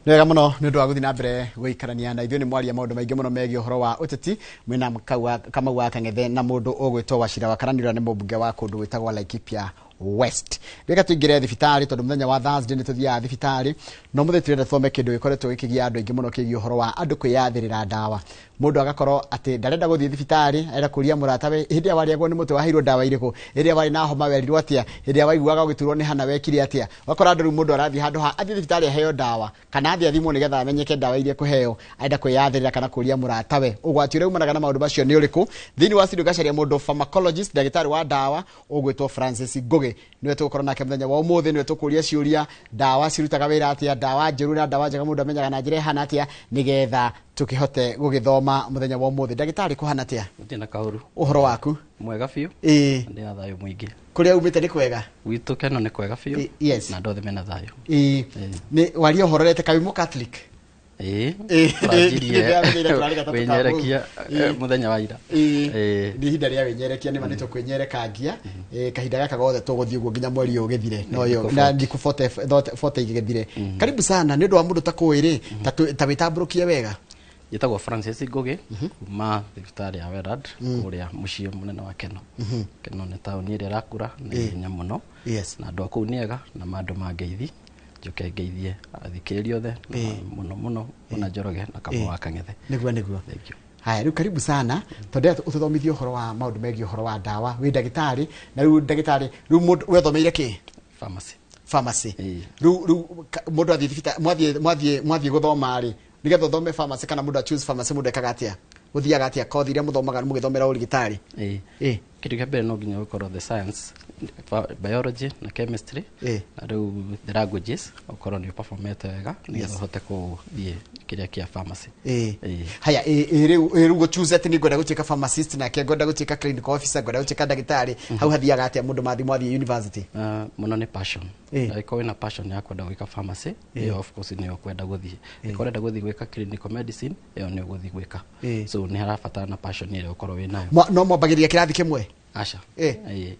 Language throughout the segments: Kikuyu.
Nĩ wega mũno nĩ ũndũ wa gũthiĩ na mbere gũikarania na ithuĩ. Nĩ mwaria maũndũ maingĩ mũno megiĩ ũhoro wa ũteti mwĩna Kamau wa Kang'ethe na mũndũ ũgwĩtwo Wachira wa Karani, ũrĩa nĩ mũmbunge wa kũndũ gwĩtagwo Laikipia West. Reka tũingĩre thibitarĩ, tondũ mũthenya wa Thursday nĩ tũthiaga thibitarĩ, no mũthĩ tũrenda tũthome kĩndũ gĩkoretwo gĩkĩgia andũ aingĩ mũno kĩgiĩ ũhoro wa andũ kwĩyathĩrĩra ndawa. Mũndũ agakorwo atĩ ndarenda gũthiĩ thibitarĩ, arenda kũria mũratawe, hĩndĩ ĩrĩa warĩagwo nĩ mũtwe waheirwo ndawa irĩkũ, hĩndĩ ĩrĩa warĩ na homa werirwo atĩa, hĩndĩ ĩrĩa waiguaga ũgĩturwo nĩ hana wekire atĩa. Ũgakora andũ rĩu mũndũ arathiĩ handũ ha athiĩ thibitarĩ aheo ndawa kana athiĩ athimwo nĩgetha amenyeke ndawa iria ekũheo, arenda kwĩyathĩrĩra kana kũria mũratawe. Ũgwati ũrĩa umanaga na maũndũ macio nĩ ũrĩkũ? Thĩinĩ wa studio ngacaria mũndũ pharmacologist, ndagĩtarĩ wa ndawa ũgwĩtwo Francis Ngũgĩ, nĩwe tũgũkorwo nake mũthenya wa ũmũthĩ. Nĩwe tũkũria ciũria, ndawa cirutaga wĩra atĩa, ndawa njũru na ndawa njega mũndũ amenyaga na njĩra ĩhana atĩa, nĩgetha tũkĩhote gũgĩthoma mũthenya wa ũmũthĩ. Ndagĩtarĩ, kũhana atĩa? Gũtirĩ na kaũru. Ũhoro waku? Mwega biũ. Ndĩ na thayũ mũingĩ. Kũrĩa umĩte nĩ kwega? Gwitũ Keno nĩ kwega biũ. Na andũ othe mena thayũ. Nĩ waria ũhoro rete kaĩ mũ Catholic? Ĩĩ. Tũranjirie Tũranjirie wĩnyerekia mũthenya wa ira. Nĩ ihinda rĩa wĩnyerekia, nĩ ma nĩ tũkwĩnyerekangia kahinda gaka gothe tũgũthiĩ ũguo nginya mweri ũyũ ũgĩthire no yo thikũ na 40. Thikũ 40 igĩthire. Karibu sana. Nĩ ũndũ wa mũndũ takũĩ rĩ, ta wĩtambũrũkie wega. Njĩtagwo Francis Ngũgĩ kuma thibitarĩ ya Werad kũrĩa mũciĩ mũnene wa Keno. Keno nĩ taũni ĩrĩa ĩrakũra na ihenya mũno. Na andũ a kũu nĩ ega na ma andũ mangeithi. Njoke ngeithie athikĩrĩria othe na mũno mũno ona Njoroge na Kamau wa Kang'ethe. Nĩguo. Thank you. Haya, rĩu karibu sana, tondũ ndĩrenda ũtũthomithie ũhoro wa maũndũ megiĩ ũhoro wa ndawa. Wĩ ndagĩtarĩ, na rĩu ndagĩtarĩ, rĩu mũndũ wethomeire kĩ? Pharmacy. Pharmacy. Ĩĩ. Rĩu mũndũ athiĩ thibitarĩ, mwathiĩ gũthoma rĩ, nĩgetha ũthome pharmacy kana mũndũ a choose pharmacy, mũndũ ekaga atĩa, gũthiaga atĩa, kothi iria mũthomaga mũgĩthomera ũrigitari? Ĩĩ. Kĩndũ kĩa mbere no nginya gũkorwo the science, biology na chemistry, na rĩu the languages ũkorwo nĩ ũperformete wega nĩgetha ũhote gũthiĩ kĩrĩa kĩa pharmacy. Haya, rĩu gũ choose atĩ nĩ ngwenda gũtuĩka pharmacist, nake ngwenda gũtuĩka clinical officer, ngwenda gũtuĩka ndagĩtarĩ, hau hathiaga atĩa mũndũ mathiĩ mwathiĩ university? Mũno nĩ passion. Angĩkorwo wĩna passion ya kwenda gwĩka pharmacy, ĩyo of course nĩyo ũkwenda gũthiĩ. Angĩkorwo ũrenda gũthiĩ gwĩka clinical medicine, ĩyo nĩyo ũgũthiĩ gwĩka. So nĩ harabatara na passion ĩrĩa ũkorwo wĩ nayo. No mwambagĩrĩria kĩrathi kĩmwe? Aca. Ĩĩ.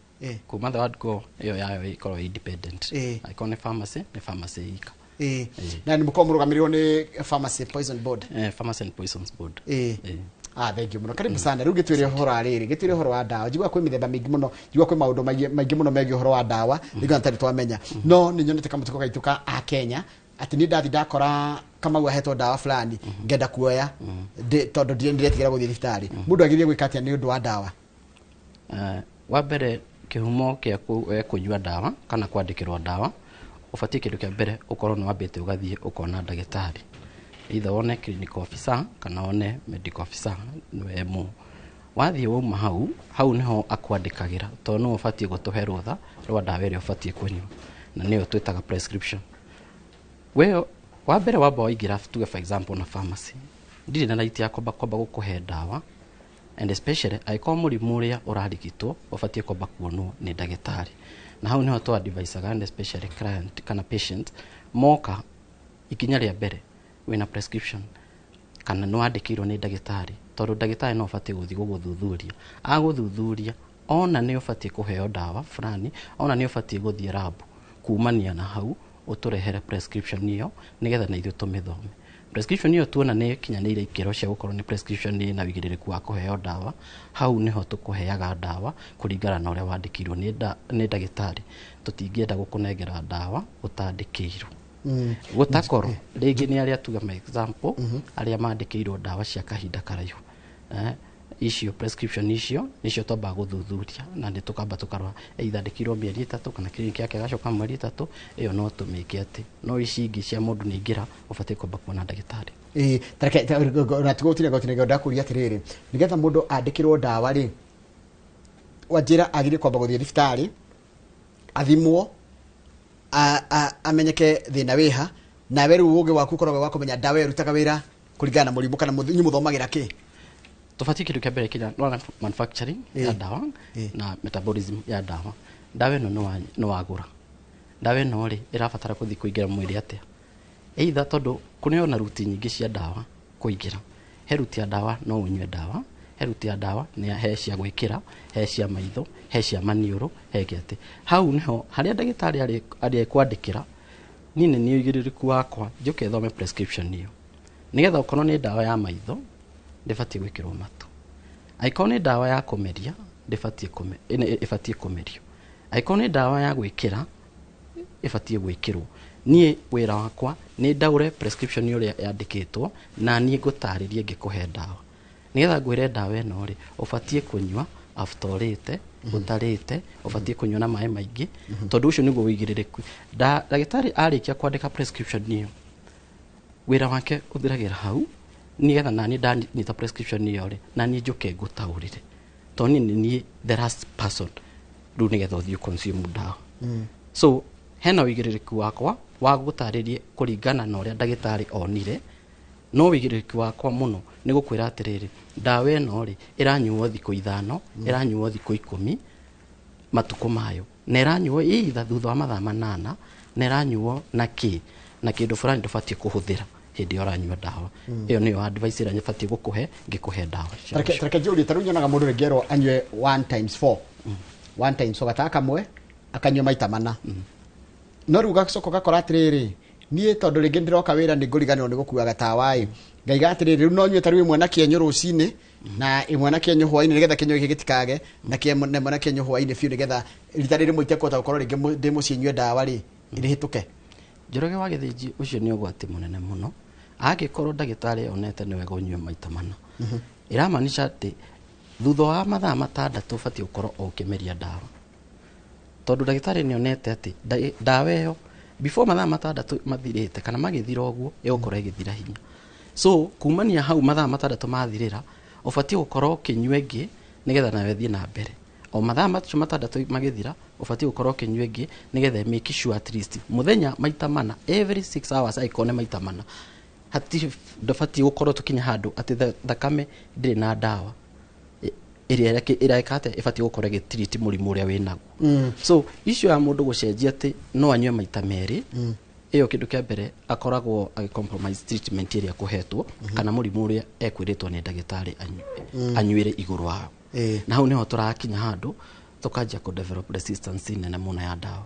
Kuma the word go, ĩyo yayo ĩkorwo ĩ independent. Angĩkorwo nĩ pharmacy, nĩ pharmacy ika. Na nĩ mũkorwo mũrũgamĩrĩrwo nĩ Pharmacy Poison Board? Pharmacy and Poisons Board. Ah, thank you mũno, karibu sana. Rĩu gĩtwĩre ũhoro wa rĩrĩ, gĩtwĩre ũhoro wa ndawa. Njiguaga kwĩ mĩthemba mĩingĩ mũno, njiguaga kwĩ maũndũ maingĩ mũno megiĩ ũhoro wa ndawa rĩngĩ ona tarĩ twamenya. No nĩ nyonete kamũtugo gaitũ ka a Kenya atĩ niĩ ndathi ndakora Kamau ahetwo ndawa fulani, ngenda kuoya tondũ ndiretigĩra gũthiĩ thibitarĩ. Mũndũ agĩrĩire gwĩka atĩa nĩ ũndũ wa ndawa? Wa mbere, kĩhumo kĩa we kũnyua ndawa kana kwandĩkĩrwo ndawa, ũbatiĩ kĩndũ kĩa mbere ũkorwo nĩ wambĩte ũgathiĩ ũkona ndagĩtarĩ, either wone clinical officer kana wone medical officer, nĩwe MO. Wathiĩ wauma hau, hau nĩho akwandĩkagĩra, tondũ nĩwe ũbatiĩ gũtũhe rũtha rwa ndawa ĩrĩa ũbatiĩ kũnyua, na nĩyo twĩtaga prescription. We wa mbere wamba waingĩra, tuge for example na pharmacy, ndirĩ na right ya kwamba gũkũhe ndawa, and especially angĩkorwo mũrimũ ũrĩa ũrarigitwo ũbatiĩ kwamba kuonwo nĩ ndagĩtarĩ. Na hau nĩho tũ advisaga, and especially client kana patient moka, ikinya rĩa mbere wĩna prescription kana nĩ wandĩkĩirwo nĩ ndagĩtarĩ, tondũ ndagĩtarĩ no ũbatiĩ gũthiĩ gũgũthuthuria. Agũthuthuria ona nĩ ũbatiĩ kũheo ndawa fulani, ona nĩ ũbatiĩ gũthiĩ lab, kumania na hau ũtũrehere prescription ĩyo nĩgetha na ithuĩ tũmĩthome. Prescription ĩyo tuona nĩ ĩkinyanĩire ikĩro cia gũkorwo nĩ prescription ĩna wĩigĩrĩrĩku wa kũheo ndawa, hau nĩho tũkũheaga ndawa kũringana na ũrĩa wandĩkĩirwo nĩ ndagĩtarĩ. Tũtingĩenda gũkũnengera ndawa ũtandĩkĩirwo. Gũtakorwo rĩngĩ nĩ arĩa, tuge my example, arĩa mandĩkĩirwo ndawa cia kahinda karaihu, icio prescription icio nicio twambaga gũthuthuria, na nĩ tũkamba tũkarora either andĩkĩirwo mĩeri 3 kana clinic yake ĩgacoka mweri 3, ĩyo no tũmĩke atĩ. No ici ingĩ cia mũndũ nĩ ingĩra, ũbatiĩ kwamba kuona ndagĩtarĩ. Ĩĩ, tareke na tigũtinda gũtinda ndakũria atĩrĩrĩ, nĩgetha mũndũ andĩkĩrwo ndawa rĩ, wanjĩra agĩrĩire kwamba gũthiĩ thibitarĩ athimwo, amenyeke thĩna wĩha, nawe rĩu ũgĩ waku ũkoragwo wa kũmenya ndawa ĩyo ĩrutaga wĩra kũringana na mũrimũ, kana inyuĩ mũthomagĩra kĩ? Tũbatiĩ kĩndũ kĩa mbere kĩrĩa nĩwona manufacturing ya ndawa na metabolism ya ndawa. Ndawa ĩno nĩ wagũra ndawa ĩno rĩ, ĩrabatara gũthiĩ kũingĩra mwĩrĩ atĩa? Either tondũ kũrĩ ona ruti nyingĩ cia ndawa kũingĩra. He ruti ya ndawa no ũnyue ndawa, he ruti ya ndawa nĩ he cia gwĩkĩra, he cia maitho, he cia maniũrũ, he kĩ atĩ. Hau nĩho harĩa ndagĩtarĩ arĩ kwandĩkĩra. Niĩ nĩ niĩ ũigĩrĩrĩku wakwa njũke thome prescription ĩyo, nĩgetha okorwo nĩ ndawa ya maitho ndĩbatiĩ gwĩkĩrwo matũ, angĩkorwo nĩ ndawa ya kũmeria ndĩbatiĩ ĩbatiĩ kũmerio, angĩkorwo nĩ ndawa ya gwĩkĩra ĩbatiĩ gwĩkĩrwo. Niĩ wĩra wakwa nĩ ndaũre prescription ũrĩa yandĩkĩtwo, na niĩ ngũtarĩrie ngĩkũhe ndawa, nĩgetha ngwĩre ndawa ĩno rĩ, ũbatiĩ kũnyua after ũrĩte, ũtarĩte, ũbatiĩ kũnyua na maĩ maingĩ, tondũ ũcio nĩguo ũigĩrĩrĩku. Ndagĩtarĩ arĩkia kwandĩka prescription ĩyo, wĩra wake ũthiragĩra hau, nĩgetha naniĩ ndanyita prescription ĩyo rĩ, naniĩ njũke ngũtaũrĩre, tondũ niĩ nĩ niĩ the last person rĩu nĩgetha ũthiĩ consume ndawa. So hena ũigĩrĩrĩku wakwa wa gũtarĩrie kũringana na ũrĩa ndagĩtarĩ onire, no ũigĩrĩrĩki wakwa mũno nĩ gũkwĩra atĩrĩrĩ, ndawa ĩno rĩ, ĩranyuo thikũ 5, ĩranyuo thikũ 10 matukũ mayo, na ĩranyuo either thutha wa mathaa 8, na ĩranyuo na kĩ na kĩndũ fulani ndũbatiĩ kũhũthĩra hĩndĩ ĩyo ũranyua ndawa. Ĩyo nĩyo advice ĩrĩa nyabatiĩ gũkũhe ngĩkũhe ndawa cia mũico. Tareke njũrie, ta rĩu nyonaga mũndũ rĩngĩ erwo anyue 1 times 4, 1 times 4, gatawa kamwe akanyua maita 4, no rĩu gacoka ũgakora atĩrĩrĩ, niĩ tondũ rĩngĩ ndĩroka wĩra nĩ ngũriganĩrwo nĩ gũkua gatawa ĩ, ngaiga atĩrĩrĩ, rĩu no nyue ta rĩu ĩmwe na kĩenyũ rũcinĩ na ĩmwe na kĩenyũ hwainĩ, nĩgetha kĩenyũ gĩkĩ gĩtikage, na ĩmwe na kĩenyũ hwainĩ biũ, nĩgetha rita rĩrĩ rĩmwe itekũhota gũkorwo rĩngĩ ndĩ mũciĩ nyue ndawa rĩ, ĩrĩhĩtũke. Njoroge wa Gĩthĩnji, ũcio nĩ ũgwati mũnene mũno. Angĩkorwo ndagĩtarĩ onete nĩ wega ũnyue maita 4, ĩramaanisha atĩ thutha wa mathaa 6 ũbatiĩ gũkorwo o ũkĩmeria ndawa, tondũ ndagĩtarĩ nĩ onete atĩ ndawa ĩyo before mathaa 6 mathirĩte kana magĩthira ũguo, ĩgũkorwo ĩgĩthira hinya. So kumania hau mathaa 6 mathirĩra, ũbatiĩ gũkorwo ũkĩnyua ĩngĩ nĩgetha nawe ĩthiĩ na mbere. O mathaa macio 6 magĩthira, ũbatiĩ gũkorwo ũkĩnyua ĩngĩ nĩgetha make sure at least mũthenya maita 4, every 6 hours, angĩkorwo nĩ maita 4, ndũbatiĩ gũkorwo tũkinya handũ atĩ thakame ndĩrĩ na ndawa ĩrĩa ĩreka atĩa ĩbatiĩ gũkorwo ĩgĩtiriti mũrimũ ũrĩa wĩnaguo. So icio ya mũndũ gũcenjia atĩ no anyue maita 2, ĩyo kĩndũ kĩa mbere akoragwo agĩ-compromise treatment ĩrĩa akũhetwo, kana mũrimũ ũrĩa ekwĩrĩtwo nĩ ndagĩtarĩ anyuĩre igũrũ wao. Na hau nĩho tũrakinya handũ tũkanjia kũ develop resistance nene mũno ya ndawa,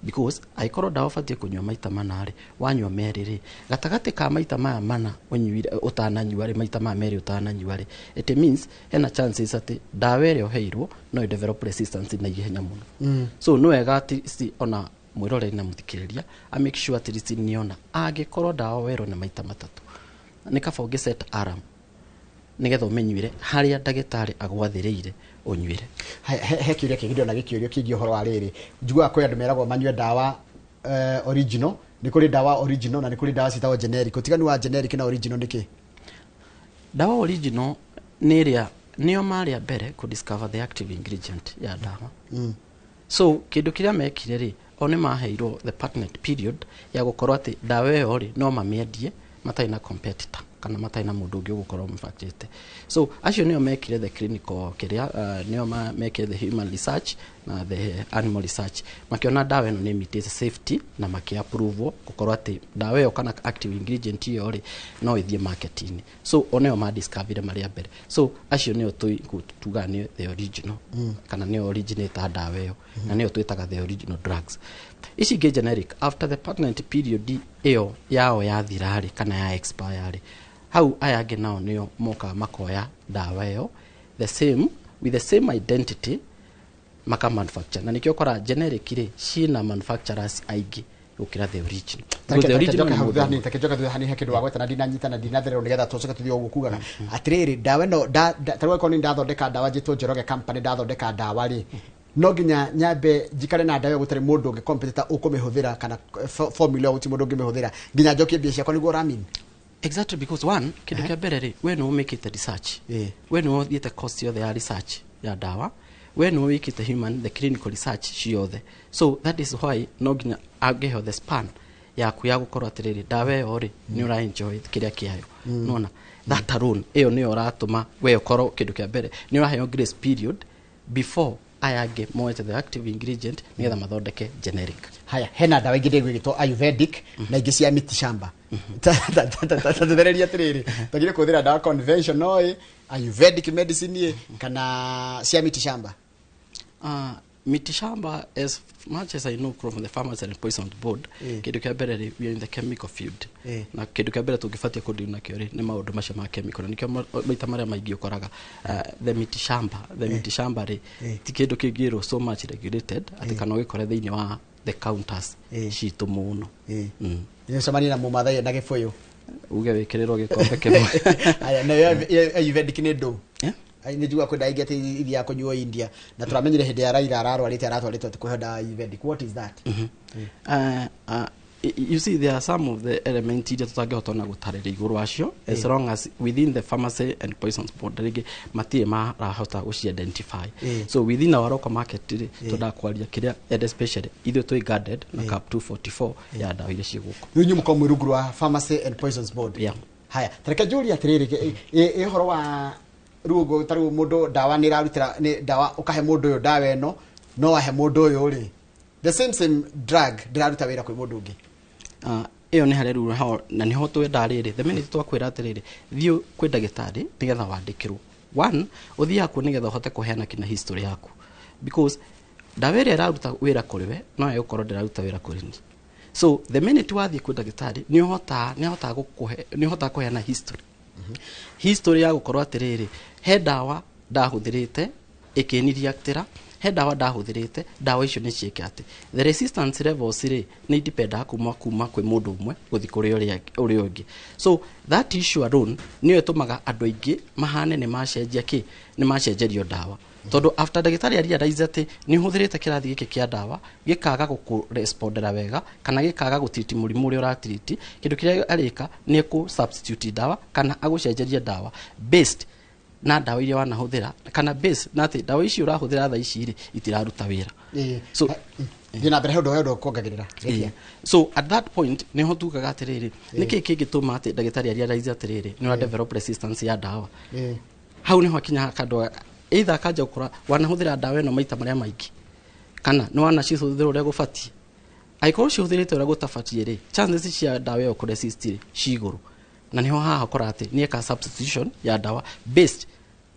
because angĩkorwo ndawa ũbatiĩ kũnyua maita 4 rĩ, wanyua 2 rĩ, gatagatĩ ka maita maya 4 ũnyuire ũtananyua rĩ, maita maya 2 ũtananyua rĩ, it means hena chances atĩ ndawa ĩrĩa ũheirwo no ĩ develop resistance na ihenya mũno. So nĩ wega atĩ ona mwĩroreri na mũthikĩrĩria a make sure at least nĩona angĩkorwo ndawa werwo nĩ maita 3, nĩ kaba ũngĩ set alarm nĩgetha ũmĩnyuĩre harĩa ndagĩtarĩ agwathĩrĩire ũnyuĩre. He kĩũria kĩngĩ ndĩrona gĩkĩũrio kĩgiĩ ũhoro wa rĩrĩ, njiguaga kwĩ andũ meragwo manyue ndawa original, nĩ kũrĩ ndawa original na nĩ kũrĩ ndawa ciĩtagwo generic. Ũtiganu wa generic na original nĩ kĩ? Ndawa original nĩ ĩrĩa nĩo marĩ a mbere kũ discover the active ingredient ya ndawa. So kĩndũ kĩrĩa mekire rĩ, o nĩ maheirwo the patent period ya gũkorwo atĩ ndawa ĩyo rĩ, no mamĩendie matarĩ na competitor kana matarĩ na mũndũ ũngĩ ũgũkorwo manufacturĩte. So acio nĩo mekire the clinical kĩrĩa, nĩo mekire the human research na the animal research, makĩona ndawa ĩno nĩ ĩmĩtĩte safety na makĩ-approve gũkorwo atĩ ndawa ĩyo kana active ingredient ĩyo rĩ, no ĩthiĩ market-inĩ. So o nĩo ma-discoverire marĩ a mbere. So acio nĩo tugaga nĩ the original, kana nĩo originator ndawa ĩyo, na nĩo twĩtaga the original drugs. Ici ingĩ generic, after the patent period ĩyo yao yathira rĩ, kana ya expire rĩ, hau aya angĩ nao nĩo mokaga makoya ndawa ĩyo the same with the same identity maka manufacture, na nĩkĩo ũkoraga generic rĩ ciĩna manufacturers aingĩ gũkĩra the original. Because the original Njoke nĩ hau mũndũ thutha ũmwe. Hanini, take njoke thutha hanini, he kĩndũ wagweta na ndinanyita na ndinathererwo, nĩgetha tũcoke tũthiĩ o ũguo kugaga atĩrĩrĩ, ndawa ĩno ta rĩu angĩkorwo nĩ ndathondeka ndawa njĩtwo Njoroge Company, ndathondeka ndawa rĩ, no nginya nyambe njikare na ndawa ĩyo gũtarĩ mũndũ ũngĩ competitor ũkũmĩhũthĩra, kana formula ĩyo gũtirĩ mũndũ ũngĩmĩhũthĩra nginya njokie mbia ciakwa, nĩguo ũramini? Exactly, because one, kĩndũ kĩa mbere rĩ, we nĩwe ũmĩkĩte research, we nĩwe ũthiĩte cost yothe ya research ya ndawa, we nĩwe wĩkĩte human the clinical research ciothe. So that is why no nginya angĩheo the span yaku ya gũkorwo atĩrĩrĩ, ndawa ĩyo rĩ, nĩ ũra enjoy kĩrĩa kĩayo. Nona that alone ĩyo nĩyo ũratũma we ũkorwo kĩndũ kĩa mbere nĩ ũraheo grace period before aya angĩ moete the active ingredient nĩgetha mathondeke generic. Haya, hena ndawa ingĩ ndĩgũ ĩgĩtwo ayurvedic na ingĩ cia miti shamba. Tathereria atĩrĩrĩ, twagĩrĩire kũhũthĩra ndawa conventional ĩ, ayurvedic medicine ĩ, kana cia miti shamba? Mitishamba, as much as I know from the Pharmacy and Poison Board, kĩndũ kĩa mbere rĩ, we are in the chemical field, na kĩndũ kĩa mbere tũngĩbatie kũdeal nakĩo rĩ, nĩ maũndũ macio ma chemical. Na nĩkĩo maita marĩa maingĩ ũkoraga the mitishamba rĩ, ti kĩndũ kĩngĩrwo so much regulated atĩ kana ũgĩkore thĩinĩ wa the counters citũ mũno. Nĩũcemanie na mũmathai na gĩbũyũ. Uge wĩkĩrĩrwo gĩkombe kĩmwe. Aya, nayo Ayurvedic nĩ ndũ? Eh? Ai, nĩ njiguaga kwĩ ndawa ingĩ atĩ ithiaga kũnyuo India, na tũramenyire hĩndĩ ya Raila ararwarĩte, aratwarĩtwo atĩ kũheo ndawa Ayurvedic. What is that? You see, there are some of the elements iria tũtangĩhota ona gũtarĩria igũrũ wacio, as long as within the Pharmacy and Poisons Board rĩngĩ matirĩ marahota gũci identify. So within our local market rĩ, twendaga kwaria kĩrĩa, and especially ithuĩ twĩ guarded na Cap 244 ya ndawa iria ciĩ gũkũ. Rĩu inyuĩ mũkorwo mwĩ rungu rwa Pharmacy and Poisons Board? Yeah. Haya, tareke njũrie atĩrĩrĩ, ĩ ũhoro wa rĩu ũguo, ta rĩu mũndũ ndawa nĩ ĩrarutĩra, nĩ ndawa ũkahe mũndũ ũyũ ndawa ĩno, no ahe mũndũ ũyũ rĩ, the same same drug ndĩraruta wĩra kwĩ mũndũ ũngĩ? Ĩyo nĩ harĩa rĩu ho na nĩho twendaga rĩrĩ, the minute twakwĩra atĩrĩrĩ, thiĩ kwĩ ndagĩtarĩ nĩgetha wandĩkĩrwo one, ũthiaga kuo nĩgetha ũhote kũheana kinya history yaku, because ndawa ĩrĩa ĩraruta wĩra kũrĩ we no ĩgũkorwo ndĩraruta wĩra kũrĩ niĩ. So the minute wathiĩ kwĩ ndagĩtarĩ, nĩ ũhotaga gũkũhe, nĩ ũhotaga kũheana history ya gũkorwo atĩrĩrĩ, he ndawa ndahũthĩrĩte ĩkĩnireactĩra, he ndawa ndahũthĩrĩte, ndawa icio nĩ ciĩke atĩ the resistance levels rĩ, nĩ idependaga kuma kwĩ mũndũ ũmwe gũthiĩ kũrĩ ũrĩa ũngĩ. So that issue alone nĩyo ĩtũmaga andũ aingĩ mahane nĩ macenjia kĩ, nĩ macenjerio ndawa, tondũ after ndagĩtarĩ arealize atĩ nĩ ũhũthĩrĩte kĩrathi gĩkĩ kĩa ndawa gĩkaga gũkũrespondera wega kana gĩkaga gũtiriti mũrimũ ũrĩa ũratiriti, kĩndũ kĩrĩa arĩka nĩ kũ substitute ndawa kana agũcenjerie ndawa based na ndawa iria wanahũthĩra, kana base na atĩ ndawa ici ũrahũthĩra thaa ici rĩ, itiraruta wĩra. So Thiĩ na mbere, he ũndũ kuongagĩrĩra. Yeah. So at that point niho tugaga atĩrĩrĩ, nĩkĩ kĩngĩtũma atĩ ndagĩtarĩ arealize atĩrĩrĩ nĩ ũra develop resistance ya ndawa? Hau niho akinyaga kandũ, either akanja gũkora wanahũthĩra ndawa ĩno maita marĩa maingĩ kana nĩ wanacihũthĩra ũrĩa gũbatiĩ. Angĩkorwo cihũthĩrĩte ũrĩa gũtabatiĩ rĩ, chances cia ndawa ĩyo kũresist rĩ, ci igũrũ, na niho haha ũkora atĩ nĩ eka substitution ya ndawa based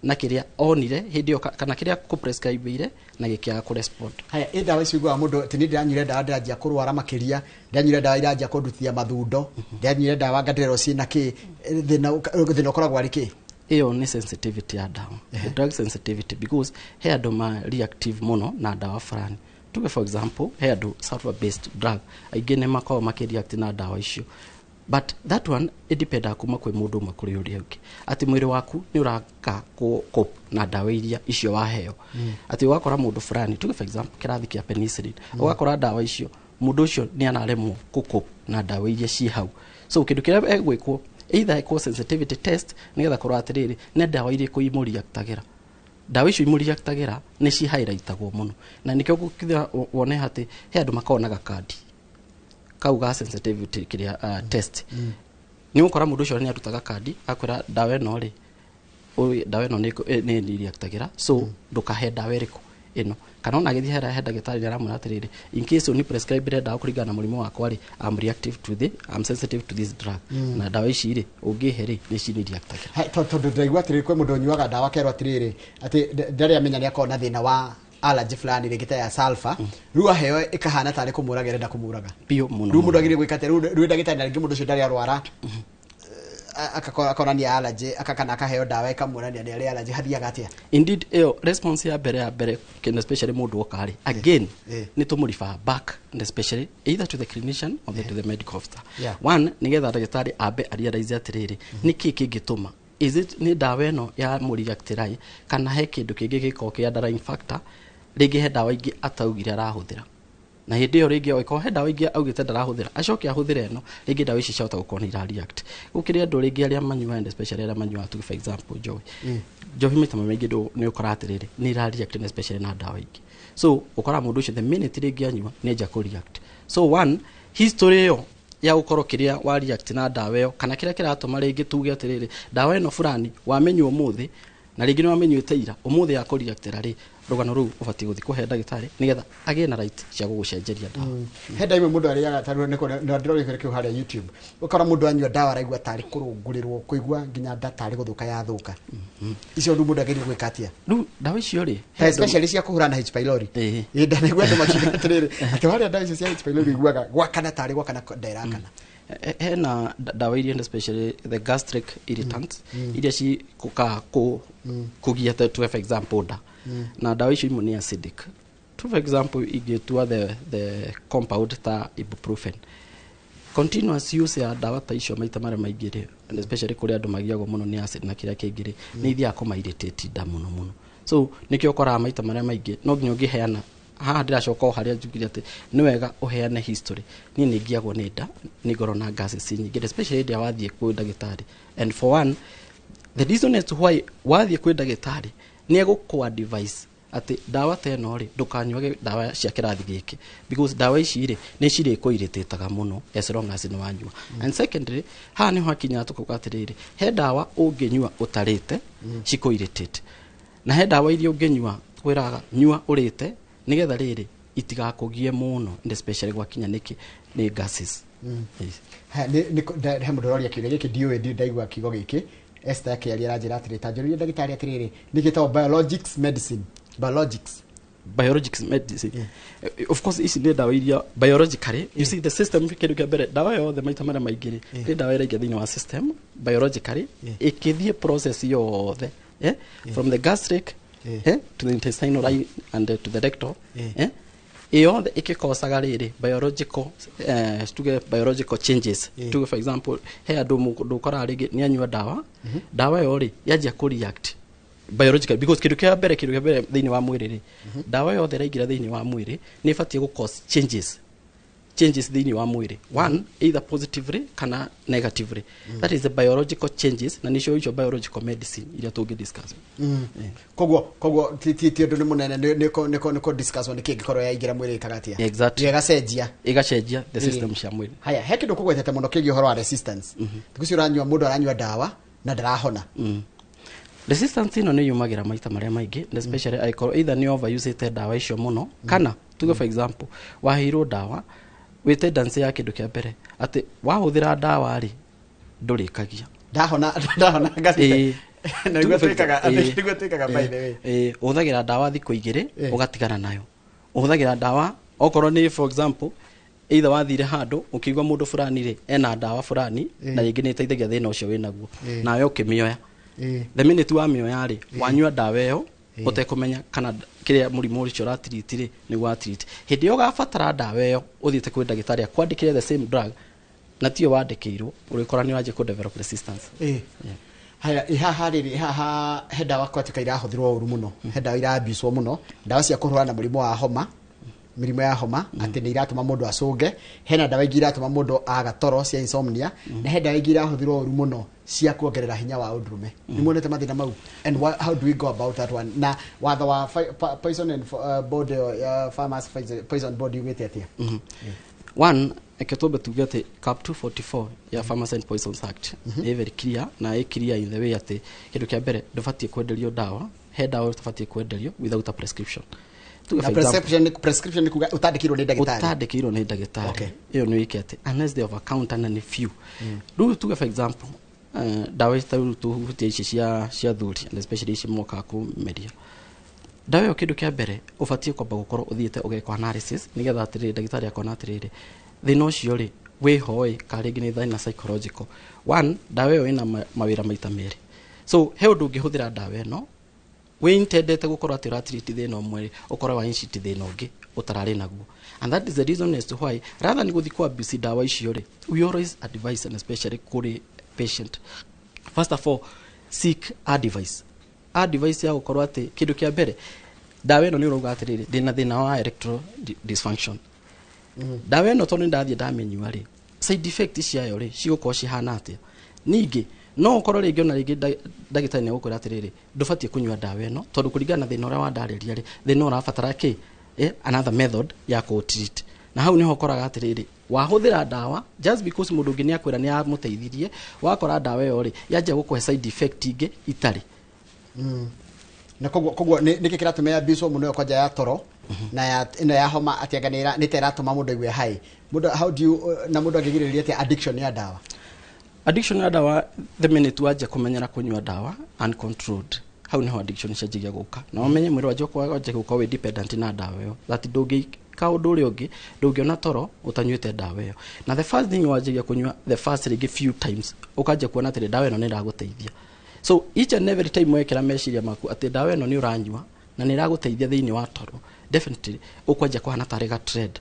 na kĩrĩa onire hĩndĩ ĩyo kana kĩrĩa kũprescribe na gĩkĩaga kũrespond. Haya, ĩ ndawa icio iguaga mũndũ atĩ niĩ ndĩranyuire ndawa, ndĩranjia kũrwara makĩria, ndĩranyuire ndawa iranjia kũndutia mathundo, ndĩranyuire ndawa ngandirerwo ciĩna kĩ. Thĩna ũkoragwo arĩ kĩ? Ĩyo nĩ sensitivity ya ndawa, the drug sensitivity, because he andũ ma reactive mũno na ndawa fulani. Tuge for example, he andũ sulfur based drug aingĩ nĩ makoragwo makĩreact na ndawa icio, but that one ĩdependaga kuma kwĩ mũndũ ũmwe kũrĩ ũrĩa ũngĩ, atĩ mwĩrĩ waku nĩ ũraka cope na ndawa iria icio waheo. Atĩ ũgakora mũndũ fulani, tuge for example kĩrathi kĩa penicillin, ũgakora ndawa icio mũndũ ũcio nĩ araremwo kũ-cope na ndawa iria ciĩ hau. So kĩndũ kĩrĩa egwĩkwo, either ekwo sensitivity test nĩgetha kũrora atĩrĩrĩ, nĩ ndawa irĩkũ imũreactagĩra. Ndawa icio imũreactagĩra nĩ cihighlightagwo mũno, na nĩkĩo gũkithira wone atĩ he andũ makoragwo na gakandi kau ga sensitivity kĩrĩa test. Nĩ ũgũkora mũndũ ũcio nĩ arutaga kandi akwĩra ndawa ĩno rĩ, ndawa ĩno nĩ reactagĩra, so ndũkahe ndawa ĩrĩkũ ĩno. Kana ona agĩthiĩ he ndagĩtarĩ nĩ aramwĩra atĩrĩrĩ, in case ũni prescribe ndawa kũringana na mũrimũ wakwa rĩ, I'm reactive to the I'm sensitive to this drug, na ndawa ici rĩ, ũngĩhe rĩ, nĩ cini reactagĩra. Hai, tondũ ndĩraigua atĩrĩrĩ, kwĩ mũndũ ũnyuaga ndawa kerwo atĩrĩrĩ atĩ ndarĩ amenya nĩ akorwo na thĩna wa allergy fulani, rĩngĩ ta ya sulfur, rĩu aheo ĩkahana tarĩ kũmũraga ĩrenda kũmũraga. Biũ mũno. Rĩu mũndũ agĩrĩire gwĩka atĩa? Rĩu ndagĩtarĩ, na rĩngĩ mũndũ ũcio ndarĩ arwara, akonania allergy, kana akaheo ndawa ĩkamuonania nĩ arĩ allergy, hathiaga atĩa? Indeed, ĩyo response ya mbere kĩndũ, especially mũndũ oka rĩ, again nĩ tũmũrefer back, and especially either to the clinician or to the medical officer. One, nĩgetha ndagĩtarĩ ambe arealize atĩrĩrĩ, nĩ kĩ kĩngĩtũma, is it nĩ ndawa ĩno ya mũreactĩrai kana he kĩndũ kĩngĩ gĩkoragwo kĩ underlying factor, rĩngĩ he ndawa ingĩ ataugire arahũthĩra, na hĩndĩ ĩyo rĩngĩ oĩkorwo he ndawa ingĩ augĩte ndarahũthĩra, acoke ahũthĩre ĩno, rĩngĩ ndawa ici ciahota gũkorwo nĩ irareact. Gũkĩrĩ andũ rĩngĩ arĩa manyuaga, and especially arĩa manyuaga, tuge for example njohi, njohi maita maingĩ nĩ ũkora atĩrĩrĩ, nĩ irareact na especially na ndawa ingĩ. So ũkora mũndũ ũcio the minute rĩngĩ anyua nĩ anja kũreact. So one, history ĩyo ya gũkorwo kĩrĩa wa react na ndawa ĩyo kana kĩrĩa kĩratũma rĩngĩ tuge atĩrĩrĩ, ndawa ĩno fulani wamenywo ũmũthĩ na rĩngĩ nĩ wamenywĩte ira, ũmũthĩ ya kũreactĩra rĩ, Rũgano rũu ũbatiĩ gũthiĩ kũhe ndagĩtarĩ nĩgetha agĩe na right cia gũgũcenjeria ndawa. He ndawa imwe mũndũ arĩaga, tarĩu nĩ ndĩrorire kĩu harĩa YouTube, ũkora mũndũ anyua ndawa araigua tarĩ kũrũngũrĩrwo, kũigua nginya nda tarĩ gũthũka yathũka. Icio rĩu mũndũ agĩrĩirwo gwĩka atĩa? Rĩu ndawa icio rĩ, Ta especially cia kũhũrana na H pylori. Ĩĩ, ndanaigua andũ makiuga atĩrĩrĩ, atĩ warĩa ndawa icio cia H pylori iguaga gwakana tarĩ gwakana nda ĩrakana. Hena ndawa iria, especially the gastric irritants, iria cigũkaga kũgia ta for example nda, na ndawa icio imwe nĩ acidic. To for example, ingĩtua the compound ta ibuprofen, continuous use ya ndawa ta icio maita marĩa maingĩ rĩ, and especially kũrĩa andũ magiagwo mũno nĩ acid na kĩrĩa kĩngĩ rĩ, nĩ ithiaga kũma irritate nda mũno mũno. So nĩkĩo ũkoraga maita marĩa maingĩ no nginya ũngĩheana haha, ndĩracoka o harĩa njugire atĩ nĩ wega ũheane history: niĩ nĩ ngiagwo nĩ nda, nĩ ngorwo na gases nyingĩ, especially hĩndĩ ĩrĩa wathiĩ kwĩ ndagĩtarĩ. And for one, the reason as to why wathiĩ kwĩ ndagĩtarĩ, nĩ egũkũ advise atĩ ndawa ta ĩno rĩ, ndũkanyuage ndawa cia kĩrathi gĩkĩ, because ndawa ici rĩ, nĩ cirĩkũ irritate mũno as long as nĩ wanyua. And secondly, haha nĩho hakinyaga tũkauga atĩrĩrĩ, he ndawa ũngĩnyua ũtarĩte cikũ irritate, na he ndawa iria ũngĩnyua kwĩraga nyua ũrĩte nĩgetha rĩrĩ itigakũgie mũno, and especially gwakinya nĩkĩ nĩ gases. Yes. He mũndũ ũroria kĩũria gĩkĩ, ndiũĩ, ndaigua kiugo gĩkĩ. Esther akĩaria aranjĩra atĩrĩ, ta njũrĩrie ndagĩtarĩ atĩrĩrĩ, nĩ gĩtagwo biologics medicine, biologics? Biologics medicine. Of course ici nĩ ndawa iria biologically, you see the system, kĩndũ kĩa mbere, ndawa yothe maita marĩa maingĩ rĩ, nĩ ndawa ĩraingĩra thĩinĩ wa system biologically, ĩkĩthiĩ process yothe, from the gastric to the intestinal line and to the rectal, ĩyothe ĩkĩkocaga rĩrĩ biological, tuge biological changes. Tuge for example, he andũ mũndũ ũkoraga rĩngĩ nĩ anyua ndawa, ndawa ĩyo rĩ, yanjia kũ react biologically, because kĩndũ kĩa mbere thĩinĩ wa mwĩrĩ rĩ, ndawa yothe ĩraingĩra thĩinĩ wa mwĩrĩ nĩ ĩbatiĩ gũ cause changes thĩinĩ wa mwĩrĩ, one, either positively kana negatively. That is the biological changes, na nĩcio icio biological medicine iria tũngĩ discuss. Koguo ti ũndũ nĩ mũnene, nĩ kũ discuss nĩ kĩ ĩngĩkorwo yaingĩra mwĩrĩ ĩkaga atĩa. Exactly. Ĩgacenjia. Ĩgacenjia the system cia mwĩrĩ. Haya, he kĩndũ kũgwetete mũno kĩgiĩ ũhoro wa resistance. Thikũ ici ũranyua, mũndũ aranyua ndawa na ndarahona. Resistance ĩno nĩ yumagĩra maita marĩa maingĩ, and especially angĩkorwo either nĩ overusĩte ndawa icio mũno, kana tuge for example waheirwo ndawa wĩ tendency ya kĩndũ kĩa mbere atĩ wahũthĩra ndawa rĩ, ndũrĩkagia. Ndahona ngacite. Na nĩguo twĩkaga, nĩguo twĩkaga, by the way. Ĩĩ, ũhũthagĩra ndawa thikũ 2, ũgatigana nayo. Ũhũthagĩra ndawa okorwo nĩ for example either wathire handũ ũkĩigua mũndũ fulani rĩ, ena ndawa fulani na rĩngĩ nĩ ĩteithagia thĩna ũcio wĩnaguo, nawe ũkĩmĩoya. The minute wamĩoya rĩ, wanyua ndawa ĩyo ũtekũmenya kana kĩrĩa mũrimũ ũcio ũratreat rĩ, nĩguo watreat. Hĩndĩ ĩyo ũgabatara ndawa ĩyo, ũthiĩte kwĩ ndagĩtarĩ akwandĩkĩre the same drug na tiyo wandĩkĩirwo, ũrĩkora nĩ ũranjia kũ develop resistance. Haya, ihaha rĩrĩ, ihaha he ndawa kwatuĩka irahũthĩrwo ũru mũno, he ndawa irabuswo mũno, ndawa cia kũhũrana na mũrimũ wa homa, mĩrimũ ya homa, atĩ nĩ iratũma mũndũ acũnge. Hena ndawa ingĩ iratũma mũndũ aga toro, cia insomnia, na he ndawa ingĩ irahũthĩrwo ũru mũno cia kuongerera hinya wa ũndũrũme. Nĩ muonete mathĩna mau? And how do we go about that one? Na watho wa poison and board, farmers poison board yugĩte atĩa? One, reke twambe tuge atĩ Cap 244 ya Pharmacy and Poisons Act nĩ very clear, na ĩ clear in the way atĩ kĩndũ kĩa mbere, ndũbatiĩ kwenderio ndawa, he ndawa ũtabatiĩ kwenderio without a prescription. Tuge Na for example, prescription nĩ kuga ũtandĩkĩirwo nĩ ndagĩtarĩ. Ũtandĩkĩirwo nĩ ndagĩtarĩ. Ĩyo nĩ wĩke atĩ unless they over counter na nĩ few. Rĩu tuge for example, ndawa ici ta rĩu tũhutie ici cia thuri, and especially ici mokaga kũmeria ndawa ĩyo, kĩndũ kĩa mbere ũbatiĩ kwamba gũkorwo ũthiĩte ũgekwo analysis, nĩgetha atĩrĩrĩ ndagĩtarĩ akona atĩrĩrĩ, thĩna ũcio rĩ wĩho ĩ ka rĩngĩ nĩ thĩna psychological. One, ndawa ĩyo ĩna mawĩra maita merĩ, so he ũndũ ũngĩhũthĩra ndawa ĩno wĩ intendete gũkorwo atĩ ũratreat thĩna ũmwe rĩ, ũkorwo wa inciti thĩna ũngĩ ũtararĩ naguo. And that is the reason as to why, rather ni gũthiĩ kũ abuse ndawa icio rĩ, we always advise, and especially kũrĩ patient, first of all seek advice ya gũkorwo atĩ kĩndũ kĩa mbere, ndawa ĩno nĩ ũrauga atĩrĩrĩ, ndĩna thĩna wa erectile dysfunction, ndawa ĩno tondũ nĩ ndathiĩ ndamĩnyua rĩ, side effect ciayo rĩ, cigũkorwo cihana atĩa? Ningĩ no ũkorwo rĩngĩ ona rĩngĩ ndagĩtarĩ nĩ egũkwĩra atĩrĩrĩ, ndũbatiĩ kũnyua ndawa ĩno tondũ kũringana na thĩna ũrĩa wandarĩria rĩ, thĩna ũrabatara kĩ, another method ya kũ treat. Na hau nĩho ũkoraga atĩrĩrĩ, wahũthĩra ndawa just because mũndũ ũngĩ nĩ akwĩra nĩ amũteithirie, wakora ndawa ĩyo rĩ, yanjia gũkũhe side effect ingĩ itarĩ. Na koguo nĩkĩ kĩratũma abuse mũno kwanja ya toro na ya ĩno ya homa atĩ anga nĩ ta ĩratũma mũndũ aigue high mũndũ? How do you, na mũndũ angĩgirĩrĩria atĩa addiction ya ndawa? Addiction ya ndawa, the minute wanjia kũmenyera kũnyua ndawa uncontrolled, hau niho addiction cianjagia gũka, na ũmenye mwĩrĩ wanjia wanjia gũkorwo wĩ dependent na ndawa ĩyo, that ndũngĩka ũndũ ũrĩa ũngĩ, ndũngĩona toro ũtanyuĩte ndawa ĩyo. Na the first thing wanjagia kũnyua, the first rĩngĩ few times, ũkanjia kuona atĩrĩ, ndawa ĩno nĩ ĩragũteithia. So each and every time wekĩra meciria maku atĩ ndawa ĩno nĩ ũranyua na nĩ ĩragũteithia thĩinĩ wa toro, definitely ũkwanjia kũhana tarĩ ga trend.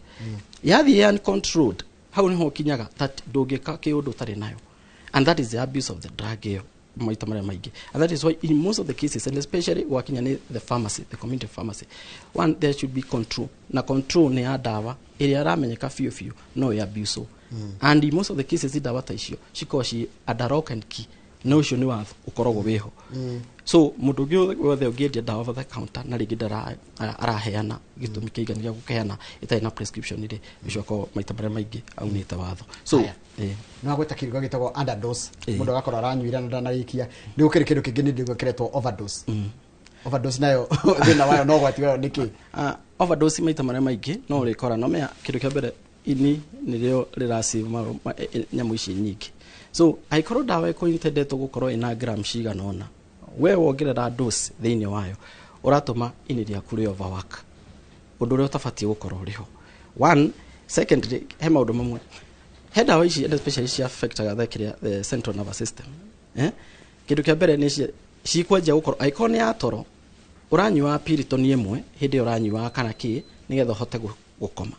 Yathiĩ uncontrolled, hau niho ũkinyaga that ndũngĩka kĩũndũ ũtarĩ nayo, and that is the abuse of the drug ĩyo maita marĩa maingĩ. And that is why in most of the cases, and especially gwakinya nĩ the pharmacy, the community pharmacy, one, there should be control, na control nĩ ya ndawa ĩrĩa ĩramenyeka biũ biũ no ĩ abuse. And in most of the cases, ndawa ta icio cikoragwo ci under lock and key, na ũcio nĩ watho ũkoragwo wĩho. So mũndũ ũngĩ wothe ũngĩendia ndawa over the counter na rĩngĩ ndara araheana gĩtũmi kĩiganu gĩa gũkĩheana ĩtarĩ na prescription rĩ, ũcio akorwo maita marĩa maingĩ aunĩte watho. So Haya. Nĩ wagwĩta kĩrigo gĩtagwo underdose. Mũndũ agakorwo aranyuira na ndanarĩkia. Nĩ gũkĩrĩ kĩndũ kĩngĩ nĩ kĩretwo overdose. Overdose nayo, thĩna wayo no ũgwati wayo nĩkĩ? Overdose maita marĩa maingĩ no ũrĩkora no menya kĩndũ kĩa mbere, ini nĩrĩo rĩracĩ nyamũ ici nyingĩ. So angĩkorwo ndawa ĩkũintendetwo gũkorwo ĩna gram cigana ũna, we wongerera dose thĩinĩ wayo, ũratũma ini rĩaku rĩ overwork, ũndũ ũrĩa ũtabatiĩ gũkorwo ũrĩ ho. One, secondly, he maũndũ mamwe, he ndawa ici and especially cia affectaga the kĩrĩa, the central nervous system, eh? Kĩndũ kĩa mbere nĩ cikwanjia gũkorwo, angĩkorwo nĩ ya toro, ũranyua Piriton ĩmwe hĩndĩ ĩyo ũranyua kana kĩ, nĩgetha ũhote gũkoma.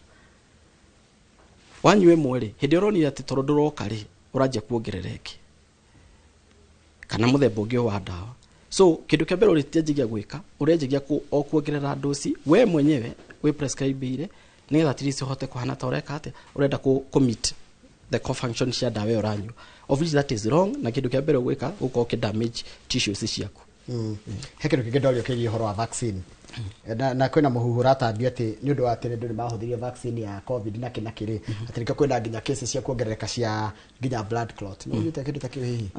Wanyua ĩmwe rĩ, hĩndĩ ĩrĩa ũronire atĩ toro ndũroka rĩ, ũranjia kuongerera ĩngĩ kana mũthemba ũngĩ wa ndawa. So kĩndũ kĩa mbere ũrĩtianjagia gwĩka, ũrĩanjagia o kuongerera dosi we mwenyewe wĩ prescribe-ire, nĩgetha at least ũhote kũhana ta ũreka atĩa, ũrenda kũ meet the core function cia ndawa ĩyo ũranyua, of which that is wrong. Na kĩndũ kĩa mbere ũgwĩka gũkorwo ũkĩ damage tissues ciaku. He kĩndũ kĩngĩ ndorio kĩgiĩ ũhoro wa vaccine, na kwĩna mũhuhu ũratambio atĩ nĩ ũndũ wa atĩ andũ nĩ mahũthĩrire vaccine ya COVID na kĩ na kĩrĩ, atĩ nĩkĩo kwĩna nginya cases cia kuongerereka cia nginya blood clot. Nĩ ũiguĩte kĩndũ ta kĩu hihi?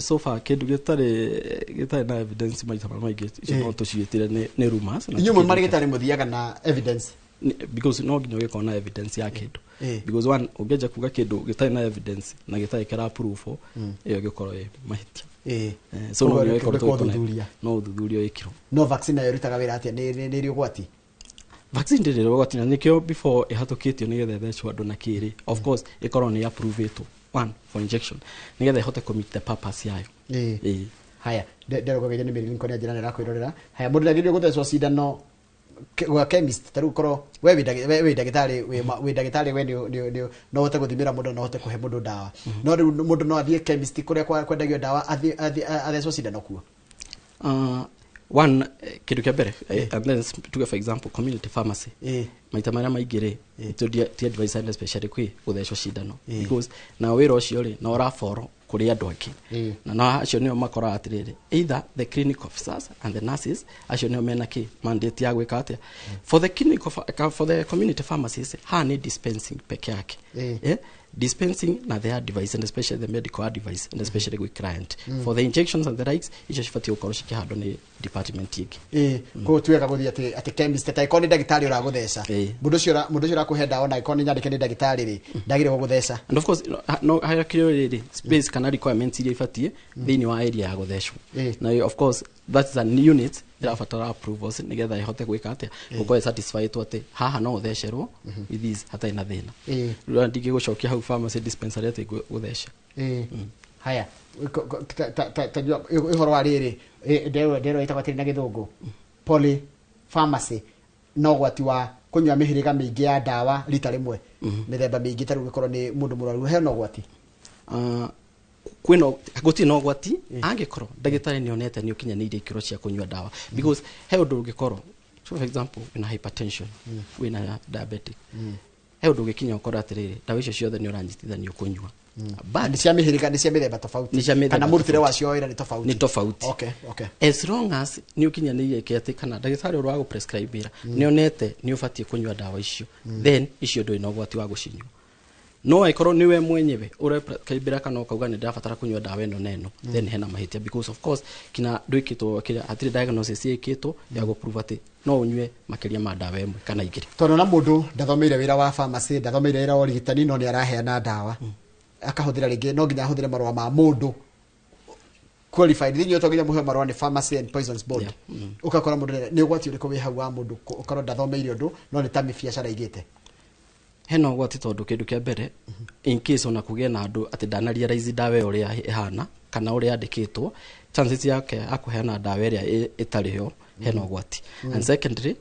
So far kĩndũ gĩtarĩ na evidence, maita marĩa maingĩ icio no tũciĩtire nĩ rumors na Inyuĩ ti mwĩ kĩndũ. Marĩgĩtarĩ mũthiaga na evidence? Because no nginya ũgĩkorwo na evidence ya kĩndũ, because one, ũngĩanjia kuga kĩndũ gĩtarĩ na evidence na gĩtarĩ kĩra proof, ĩyo ĩgĩkorwo ĩ mahĩtia. So no Koguo nginya ũgĩkorwo gwĩka tũgĩkorwo na- ũthuthuria. No ũthuthuria wĩkirwo. No vaccine nayo ĩrutaga wĩra atĩa? Nĩ ĩrĩ ũgwati? Vaccine ndĩrĩ ũgwati, na nĩkĩo before ĩhatũkĩtio nĩgetha ĩthecwo andũ na kĩrĩ, of course ĩkorwo nĩ approvetwo, one, for injection, nĩgetha ĩhote kũ meet the purpose yayo. Haya, nderũgagĩria nĩ Mary Lincoln njĩra nĩ kwĩrorera. Haya, mũndũ ndagĩrĩirwo gũthecwo cindano gwa chemist? Ta rĩu korwo we wĩ ndagĩtarĩ, wĩ ndagĩtarĩ, we no ũhote gũthimĩra mũndũ, no ũhote kũhe mũndũ ndawa, no rĩu mũndũ no athiĩ chemist kũrĩa kwendagio ndawa, athiĩ athecwo cindano kuo? One, kĩndũ kĩa mbere, and then tuge for example community pharmacy, maita marĩa maingĩ rĩ, ti advice and especially kwĩ gũthecwo cindano, because na wĩra ũcio rĩ, na ũraboro kũrĩ andũ angĩ, na no acio nĩo makoraga atĩrĩrĩ, either the clinic officers and the nurses, acio nĩo mena kĩ mandate ya gwĩka atĩa for the clinic of, for the community pharmacies. Haha nĩ dispensing peke yake. Dispensing na the advice, and especially the medical advice, and especially with client for the injections and the likes, icio cibatiĩ gũkorwo cikĩhandwo nĩ department ĩngĩ. Koguo ti wega gũthiĩ atĩ chemist, ta ĩkorwo nĩ ndagĩtarĩ ũragũtheca, mũndũ ũcio ũrakũhe ndawa, na ĩkorwo nĩ nyandĩke nĩ ndagĩtarĩ rĩ, ndagĩrĩirwo gũgũtheca. And of course no hakĩrĩ rĩrĩ space kana requirements iria ibatiĩ thĩinĩ wa area ya gũthecwo, na of course that is an unit ĩrabatara approvals nĩgetha ĩhote gwĩka atĩa, gũkorwo satisfied atĩ haha no ũthecerwo with this hatarĩ na thĩna. Rĩu ndingĩgũcokia hau pharmacy dispensary atĩ gũtheca. Haya, ta jua ũhoro wa rĩrĩ, nderwo ĩtagwo atĩrĩ na gĩthũngũ polypharmacy, no ũgwati wa kũnyua mĩhĩrĩga mĩingĩ ya ndawa rita rĩmwe, mĩthemba mĩingĩ, ta rĩu gĩkorwo nĩ mũndũ mũrwaru, hena ũgwati? Kwĩna, gũtirĩ na ũgwati angĩkorwo ndagĩtarĩ nĩ onete nĩ ũkinyanĩirie ikĩro cia kũnyua ndawa, because he ũndũ ũngĩkorwo, so for example wĩna hypertension, wĩna diabetic, he ũndũ ũngĩkinya ũkorwo atĩrĩrĩ, ndawa icio ciothe nĩ ũranyitithanio kũnyua, but Nĩ cia mĩhĩrĩga, nĩ cia mĩthemba tofauti? Nĩ cia mĩthemba Kana mũrutĩre tofauti. Wacio wa wĩra nĩ tofauti? Nĩ tofauti. Okay. As long as nĩ ũkinyanĩirie kĩ atĩ kana ndagĩtarĩ ũrĩa wa gũprescribe nĩ onete nĩ ũbatiĩ kũnyua ndawa icio, then icio ndũrĩ na ũgwati wa gũcinyua. No angĩkorwo nĩwe mwenyewe ũreprescribĩra kana ũkauga nĩ ndĩrabatara kũnyua ndawa ĩno na ĩno, then hena mahĩtia, because of course kina ndwĩkĩtwo kĩrĩa, hatirĩ diagnosis ĩkĩtwo ya gũprove atĩ no ũnyue makĩria ma ndawa ĩmwe kana igĩrĩ. Tondũ na mũndũ ndathomeire wĩra wa pharmacy, ndathomeire wĩra wa ũrigitani, no nĩ araheana ndawa, akahũthĩra rĩngĩ no nginya ahũthĩre marũa ma mũndũ qualified thĩinĩ, to nginya mũheo marũa nĩ Pharmacy and Poisons Board. Ũgakora mũndũ nĩ ũgwati ũrĩkũ wĩ hau wa mũndũ ũkorwo ndathomeire ũndũ no nĩ ta mĩbiacara aigĩte? Hena ũgwati, tondũ kĩndũ kĩa mbere, in case ona kũgĩe na andũ atĩ ndana realize ndawa ĩyo ũrĩa ĩhana kana ũrĩa yandĩkĩtwo, chances yake ya kũheana ndawa ĩrĩa ĩtarĩ yo, hena ũgwati. And secondly,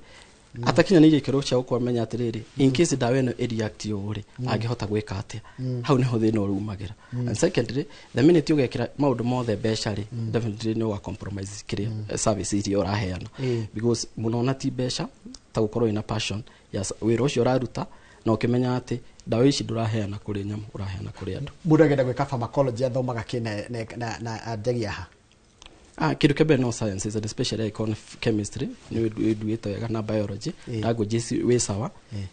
atakinyanĩirie ikĩro cia gũkorwo amenya atĩrĩrĩ, in case ndawa ĩno ĩreact ũũ rĩ, angĩhota gwĩka atĩa. Hau nĩho thĩna ũrumagĩra. And secondly, the minute ũgekĩra maũndũ mothe mbeca rĩ, definitely nĩ ũga compromise kĩrĩa service iria ũraheana, because mũno ona ti mbeca ta gũkorwo wĩna passion ya wĩra ũcio ũraruta, na ũkĩmenya atĩ ndawa ici ndũraheana kũrĩ nyamũ, ũraheana kũrĩ andũ. Mũndũ agenda gwĩka pharmacology athomaga kĩ na anjagia ha? Ah, kĩndũ kĩa mbere no sciences, and especially icon chemistry nĩ wĩnduĩte wega na biology. Languages wĩ sawa,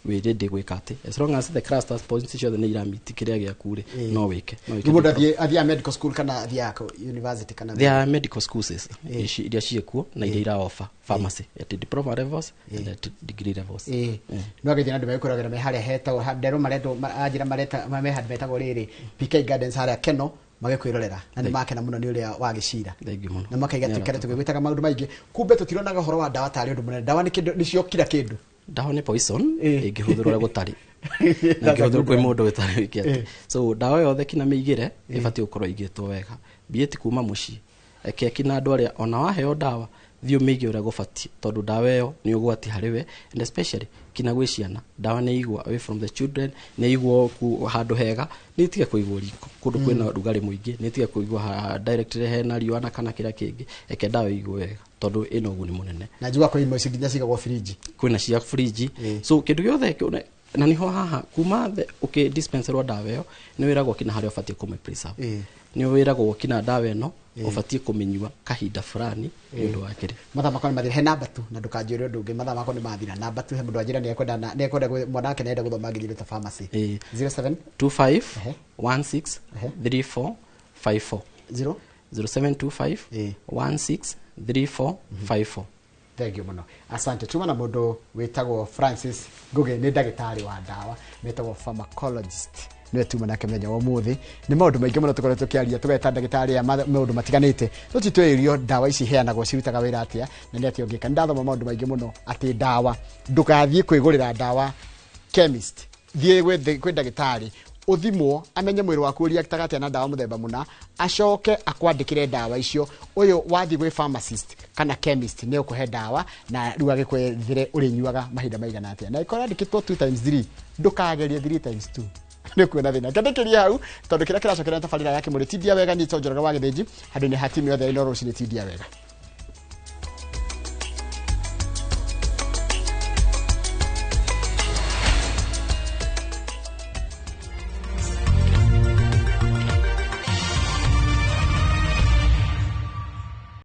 wĩ ready gwĩka atĩ as long as the clusters points ciothe nĩ iramiti kĩrĩa gĩaku rĩ, no wĩke, no wĩke. Rĩu mũndũ athiaga medical school kana athiaga university kana? There are medical schools ici iria ciĩkuo na iria ira offer pharmacy at diploma levels and at degree levels. Ĩĩ, no agĩthiĩ na andũ megũkũragĩra me harĩa hetagwo nderwo maretwo anjĩra mareta me handũ metagwo rĩrĩ PK Gardens harĩa Keno magĩkwĩrorera na nĩ makena mũno nĩ ũrĩa wagĩcira. Thank you mũno. Na makaiga Nĩ tũikare arata. tũgĩgwĩtaga maũndũ maingĩ, kumbe tũtironaga ũhoro wa ndawa tarĩ ũndũ mũnene. Ndawa nĩ kĩndũ nĩcio kira kĩndũ. Ndawa nĩ poison ĩngĩhũthĩrwo ũrĩa gũtarĩ na ĩngĩhũthĩrwo kwĩ mũndũ ũtarĩ wĩke atĩ. So ndawa yothe kina mĩigĩre ĩbatiĩ gũkorwo ĩigĩtwo wega biĩti kuma mũciĩ, eke kina andũ arĩa ona waheo ndawa, thiĩ ũmĩige ũrĩa gũbatiĩ, tondũ ndawa ĩyo nĩ ũgwati harĩ we, and especially kina gwĩ ciana. Ndawa nĩ igwo away from the children, nĩ igwo handũ hega, nĩ itige kũigwo riko kũndũ kwĩna rugarĩ mũingĩ, nĩ itige kũigwo directly hena riũa na kana kĩrĩa kĩngĩ. Eke ndawa ĩigwo wega tondũ ĩna ũguni mũnene. Na njigua kwĩ imwe nginya cigagwo fridge. Kwĩna cia fridge. So kĩndũ gĩothe na niho haha kuma ũkĩ dispenserwo ndawa ĩyo, nĩ wĩragwo kina harĩa ũbatiĩ kũmĩ preserve. Nĩ wĩragwo kina ndawa ĩno ũbatiĩ kũmĩnyua kahinda fulani nĩ ũndũ wa kĩrĩ. Mathaa makwa nĩ mathira, he namba tu na ndũkanjĩre ũndũ ũngĩ, mathaa makwa nĩ mathira. Namba tu, he mũndũ anjĩra nĩ ekwenda mwana wake nĩarenda gũthoma nginya ta pharmacy. 07 25 Ehe. 16 34 54. 0 0725 16 34 54. Thank you mũno, asante. Tuma na mũndũ wĩtagwo Francis Ngugi, nĩ ndagĩtarĩ wa ndawa metagwo pharmacologist, nĩwe tuma nake mũthenya wa ũmũthĩ. Nĩ maũndũ maingĩ mũno tũkoretwo tũkĩaria, tũgeta ndagĩtarĩ ya maũndũ matiganĩte, no ti twĩrio ndawa ici iheanagwo cirutaga wĩra atĩa na nĩ atĩa ũngĩka. Nĩ ndathoma maũndũ maingĩ mũno atĩ ndawa, ndũgathiĩ kwĩgũrĩra ndawa chemist, thiĩ kwĩ ndagĩtarĩ ũthimwo amenye mwĩrĩ waku ũreactaga atĩa na ndawa mũthemba mũna, acoke akwandĩkĩre ndawa icio. Ũyũ wathiĩ gwĩ pharmacist kana chemist nĩ ũkũhe ndawa na rĩu agĩkwethere ũrĩnyuaga mahinda maigana atĩa, na ĩkorwo yandĩkĩtwo 2 times 3, ndũkagerie 3 times 2, nĩ kuona thĩna. Ngandĩkĩrie hau tondũ kĩrĩa kĩracokera tabarĩra ya Kĩmũrĩ. Tindia wega. Niĩ Njoroge wa Gĩthĩnji, handũ-inĩ ha timu yothe ya Inooro rũcinĩ, tindia wega.